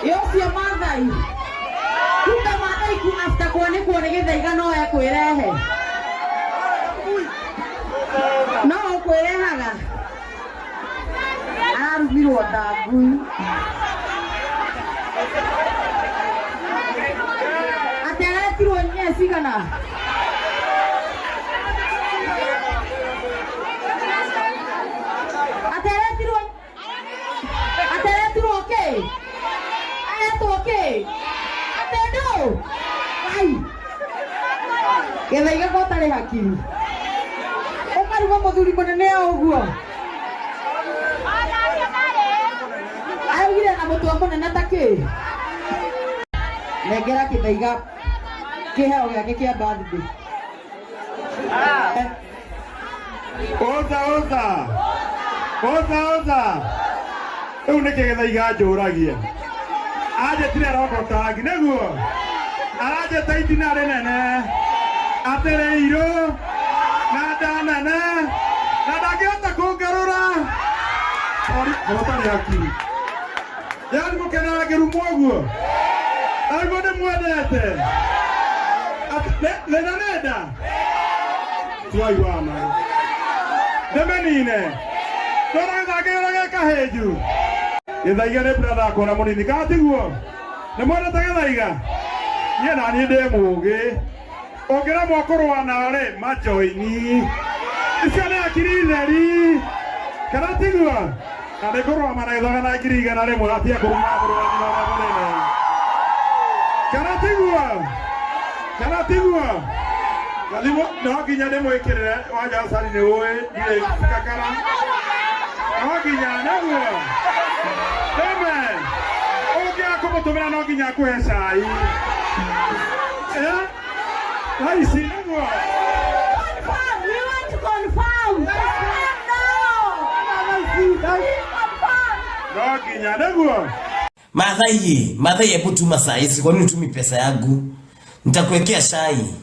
Ĩ ũcio Maathai, kumbe Maathai ku after kwanĩkwo nĩ Gĩthaiga no ekwĩrehe, no ũkwĩrehaga, ararumirwo ta ngui. Atĩ aretirwo nye cigana? Atĩ aretirwo, atĩ aretirwo kĩ? Aretwo kĩ? Atĩ ndũ ai Gĩthaiga ko ũtarĩ hakiri, ũkaruga mũthuri mũnene o ũguo araugire na mũtwe mũnene ta kĩ. Nengera Gĩthaiga kĩheo gĩake kĩa birthday. Oza oza oza oza, rĩu nĩkĩ Gĩthaiga njũragia? Anjĩtire rondo tangi nĩguo aranjĩta itina rĩnene atĩ rĩirũ na nda nene na ndangĩhota kũngarũra. Ũtarĩ hakiri, yani mũkenaga ngĩrumwo ũguo, aiguo ndĩmwendete. Thĩna nĩ nda twaiguana ndĩmĩnine tondũ gĩthangĩrĩra gĩ kahĩnju. Gĩthaiga nĩ brother akwa na mũnini, kana tiguo? Nĩ mwendete Gĩthaiga? Niĩ na niĩ ndĩ mũgĩ, ũngĩremwo kũrũa nao rĩ, majoini icio nĩ akiri theri, kana tiguo? Na nĩ kũrũgama na Gĩthaiga na 100,000 atige kũruma mũrũ wa nyina ũrĩa mũnene, kana tiguo? Kana tiguo? Gathimũ no nginya ndĩmwĩkĩrĩre wanja cari, nĩ ũĩ ndirĩ kakara, no nginya nĩguo ndĩme ũngĩaga kũmũtũmĩra, no nginya akũhe cai. Eh? Thaa ici nĩguo. Confirm. We want to confirm. Confirm now. Confirm. No nginya nĩguo. Maathai, Maathai, hebu tuma saa hizi. Kwa nini utumi pesa yangu? Nitakuwekea chai.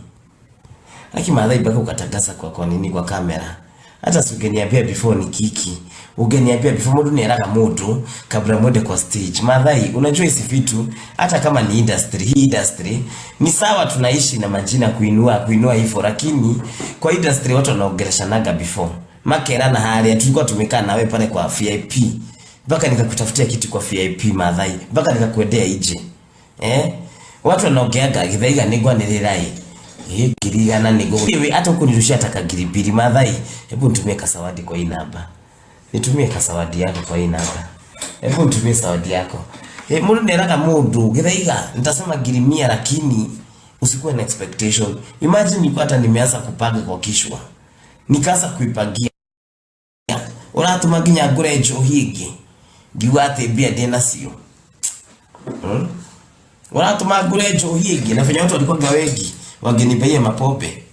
Lakini Maathai, mpaka ukatangaza kwa nini kwa kamera? Hata si ungeniambia before ni kiki. Ungeniambia before. Mundu nieraga mundu kabla mwende kwa stage. Maathai, unajua hizi vitu hata kama ni industry, hii industry ni sawa, tunaishi na majina kuinua kuinua hivyo, lakini kwa industry watu wanaongeleshanaga before. Makerana haria tulikuwa tumekaa nawe pale kwa VIP, mpaka nikakutafutia kiti kwa VIP, Maathai, mpaka nikakuendea ije. Eh? Watu wanaongeaga Githaiga nĩngwanĩrĩra ĩ. Ĩ 100,000 nĩguo. Wewe hata ukunirushia hata 2,000, Maathai, hebu nitumie kasawadi kwa hii namba. Nitumie kasawadi yako kwa hii namba. Hebu nitumie sawadi yako. Eh, mundu neraga mundu Githaiga nitasema 100,000, lakini usikuwe na expectation. Imagine nilikuwa hata nimeanza kupanga kwa kichwa. Nikaanza kuipangia. Uratuma nginya ngure njohi ĩngĩ ngiuga atĩ mbia ndĩ nacio. Uratuma ngure njohi ĩngĩ na venye watu walikuwa wengi wangenibaia mapombe.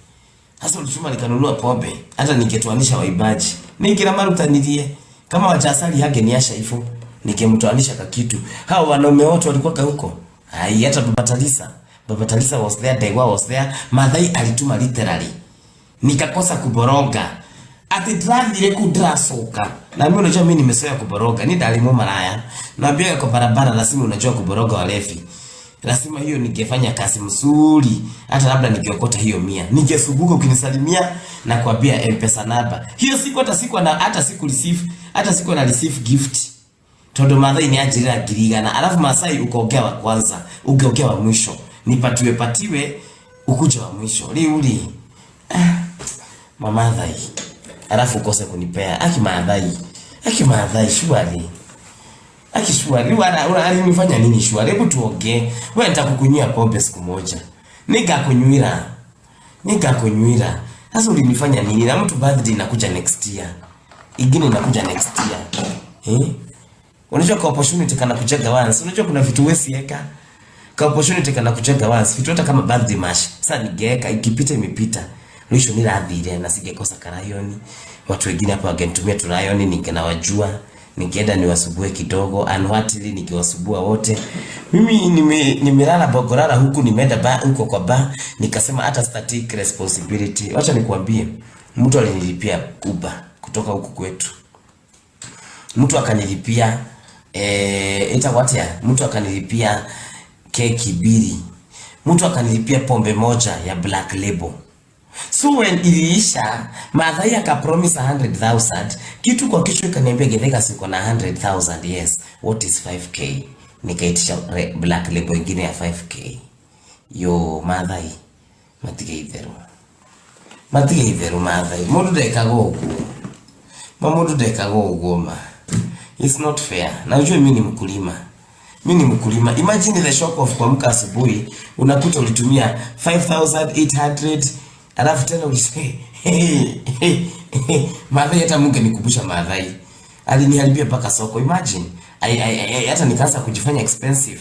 Sasa ulituma nikanunua pombe, hata ningetoanisha waimbaji. Ningira marutanirie kama wachasali hangeniasha hivyo, ningemtoanisha kakitu. Hao wanaume wote walikuwa huko. Ai, hata Baba Talisa. Baba Talisa was there, Degwa was there. Maathai alituma literally. Nikakosa kuboroga. Ati ndĩrathire kuu ndĩracoka. Na mimi unajua mimi nimezoea kuboroga. Ni ndalimu malaya. Naambia kwa barabara lazima unajua kuboroga walevi. Lazima hiyo ningefanya kazi mzuri. Hata labda ningeokota hiyo 100. Ningesumbuka ukinisalimia na kuambia M-Pesa namba. Hiyo siku hata siku na hata siku receive, hata siku na receive gift. Tondu Maathai ni anjirira 100,000. Alafu Masai ukaongea wa kwanza, ungeongea wa mwisho. Nipatiwe patiwe ukuja wa mwisho. Riu ri. Ah, Mamathai. Alafu ukose kunipea. Aki Maathai. Aki Maathai shwari. Aki shwari. Wala ura alinifanya nini shwari? Hebu tuongee. Wewe nitakukunyia pombe siku moja. Nikakunywira. Nikakunywira. Sasa ulinifanya nini? Na mtu birthday inakuja next year. Ingine inakuja next year. Eh? Unajua kwa opportunity kana kujaga once. Unajua kuna vitu wewe sieka. Ka opportunity kana kujaga once. Vitu hata kama birthday mash. Sasa nigeka ikipita imepita. Mwisho nirathire na singekosa karayoni. Watu wengine hapa wangenitumia turayoni, ningenawajua. Ningeenda niwasumbue kidogo, anwatili nikiwasumbua wote. Mimi nimelala bogorara huku, nimeenda ba huko kwa ba, nikasema hata sita take responsibility. Wacha nikuambie, mtu alinilipia Uber kutoka huku kwetu. Mtu akanilipia Ĩtagwo atĩa? Mtu akanilipia keki mbili, mtu akanilipia pombe moja ya Black Label. So when iliisha, Maathai akapromise 100,000. Kitu kwa kichwa ikaniambia, "Githaiga, siko na 100,000? Yes. What is 5K?" Nikaitisha Black Label ingine ya 5K. Yo Maathai, matige itherũ, matige itherũ. Maathai, mũndũ ndekaga ũguo ma, mũndũ ndekaga ũguo ma. It's not fair. Na ujue mimi ni mkulima, mi ni mkulima. Imagine the shock of kuamka asubuhi unakuta ulitumia 5800, alafu tena ulisema. Maathai, hata Mungu nikumbusha, Maathai aliniharibia mpaka soko. Imagine I hata nikaanza kujifanya expensive.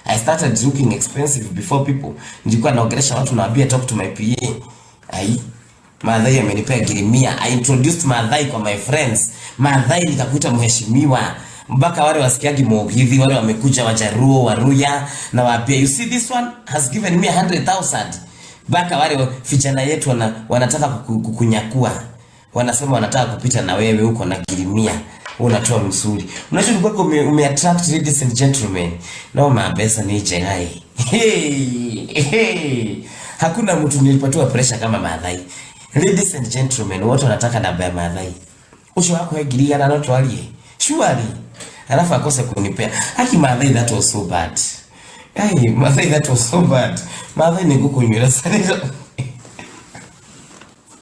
I started looking expensive before people. Nilikuwa naongelesha watu, nawaambia, "Talk to my PA." Ai, Maathai amenipea 100,000. I introduced Maathai kwa my friends. Maathai nikakuita mheshimiwa. Mpaka wale wasikiagi mugithi, wale wamekuja Wajaruo, Waruya, na waambia, "You see, this one has given me 100,000." Mpaka wale vijana yetu wanataka kukunyakua. Wanasema wanataka kupita na wewe huko na 100,000. Wewe unatoa mzuri. Unajua ulikuwa ume attract ladies and gentlemen. No mabesa ni jegai. Hey, hey. Hakuna mtu nilipatiwa pressure kama Maathai. Ladies and gentlemen, wote wanataka namba ya Maathai. Ucio wako 100,000 no twarie. Surely. Alafu akose kunipea. Haki Maathai, that was so bad. Hey, Maathai, that was so bad. Maathai ni kukunywira sana.